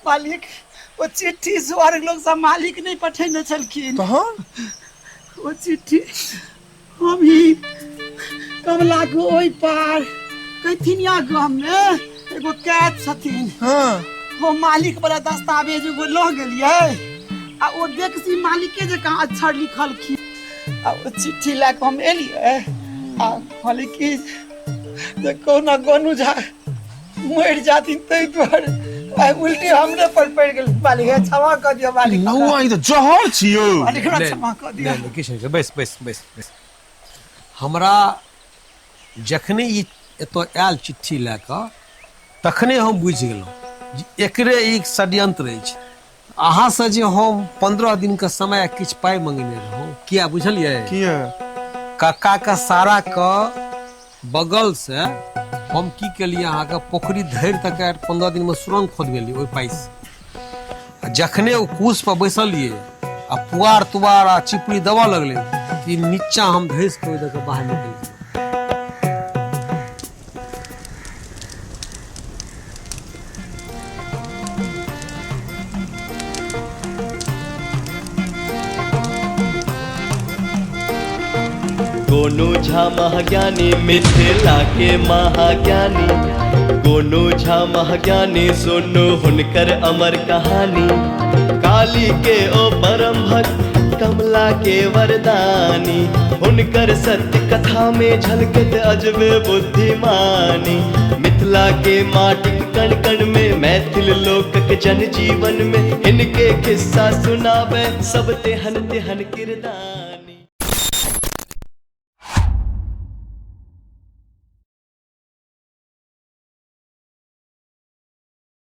मालिक, ओ चिट्ठी स्वर्ग लोग से मालिक नहीं पठेने छलखिन। तहन ओ चिट्ठी हम ही कमला के ओहि पार कैथिनिया गाम में एगो कैद छथिन। वो मालिक वाला दस्तावेज एगो लऽ गेलियै आ ओ देखसी मालिके जकाँ अक्षर लिखलखिन आ ओ चिट्ठी लए कऽ हम एलियै आ कहली कि जे कहुना गोनू झा मरि जाथिन, ताहि दुआरे आइ उल्टी हमरे पर पड़ि गेल। मालिक हे, क्षमा कऽ दिअ मालिक हमरा। नौआ, ई तऽ जहर छियौ। मालिक हमरा नहि, क्षमा कऽ दिअ। नहि नहि, किछु नहि, बैस बैस बैस बैस। हमरा जखने ई एतऽ आयल चिट्ठी लए कऽ, तखने हम बुझि गेलहुँ जे एकरे ई षड्यंत्र अछि। अहाँसँ जे हम 15 दिनके समय आ किछु पाइ मंगने रहौं, किया बुझलियै? किया? कक्का के सारा के बगल से हम की केलियै, अहाँके पोखरि धरि तक 15 दिनमे सुरंग खोदबेलियै ओहि पाइसँ। आ जखने ओ कूस पर बैसलियै आ पुआर तुआर आ चिपड़ी देबऽ लगलै कि नीचा हम धसि कऽ ओहि दऽ कऽ बाहर निकलि गेलहुँ। गोनू झा महाज्ञानी, मिथिला के महाज्ञानी, गोनू झा महाज्ञानी, सुनू हुनकर अमर कहानी। काली के ओ परम भक्त, कमला के वरदानी, हुनकर सत्य कथा में झलकत अजबे बुद्धिमानी। मिथिला के माटिक कण कण में, मैथिल लोकक जन जीवन में, इनके किस्सा सुनावे सब तेहन तेहन किरदानी।